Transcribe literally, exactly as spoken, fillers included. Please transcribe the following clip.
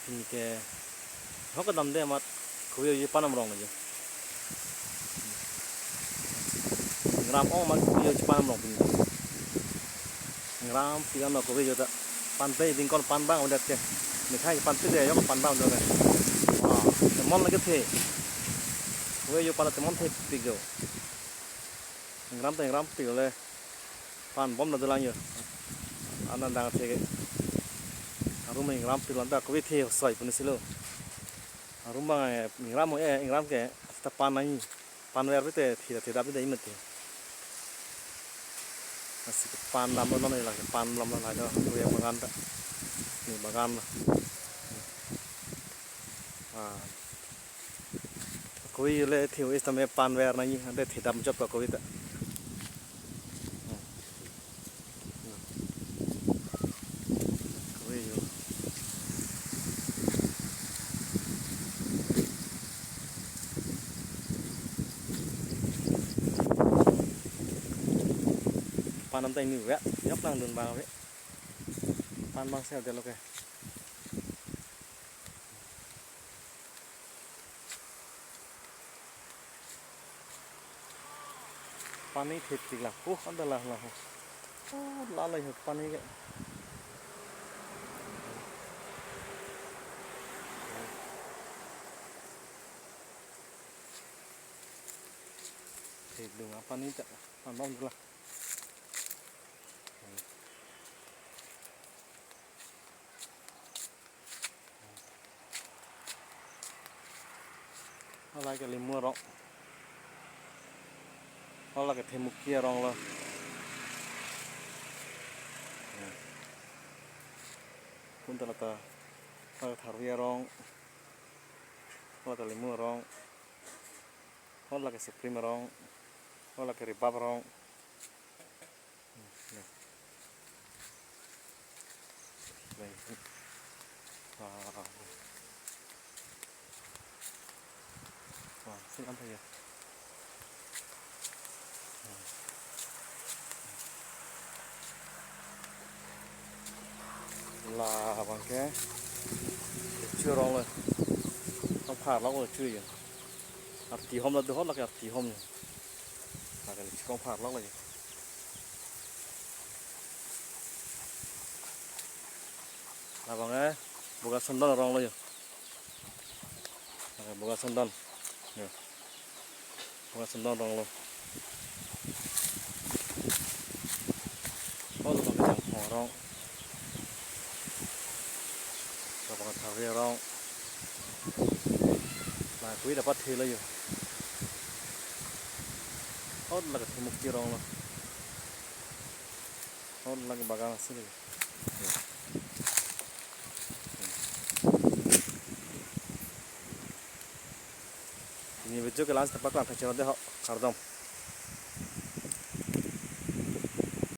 Pini ke hok kedam de amat kove ayu chepan damrong ajo. Ingram ong amat kove ayu chepan damrong pini. Ingram pik an lo kove ayu ta. Pan pe dingkon pan bang udah ke. Methai pan pe de yok pan bang udah ke. Wah, temon lake the. Kove ayu pan temon thepik jo. Ingram ta ingram pik le. Pan bom la dolang yo. Anan dang the ke. Arum ingram pik lanta kove the soi puni silo. Arum bang, eh, ingram, eh, ingram ke ta pan nai. Pan ver pite thida thida pite imate. Lasi pan dam lo non la pan dam lo la jo. Kove bagan ta. Ni bagan lo. Ah. Kove ayu le the wis tame pan ver nai, ante the dam chot pa kove ta. Kove ayu. Pan dam ta ini ve, yok nangdun bang ve. Pan bang se ade lo ke. Pani thepik lang. Uh, ada lah lah. Uh, lalai ho pani ke. Thepik lang pani ta. Pan bom lang. Hala ke limu arong. Hala ke themuki arong lo. Kun ta lata, hala ke tharve arong. Hala ke limu arong. Hala ke siprim arong. Hala ke ribap arong. Wah, sing apa ya? Labang ke chu arong lo. Kangpharlok lo chu ya. Arti hom la do hot lake arti hom ya. Lake chu kangpharlok lo ya. Labang eh, boga sondon arong lo ya. Lake boga sondon. Ya. Boga sondon arong lo. Oh, labang ke jangphong arong. Labang tharve arong. Nah, kove dapat thela yo. Oh, lake themuki arong lo. Oh, lake bagan ase lo. Ini video ke last tepat kan, kacero de ho, kardom.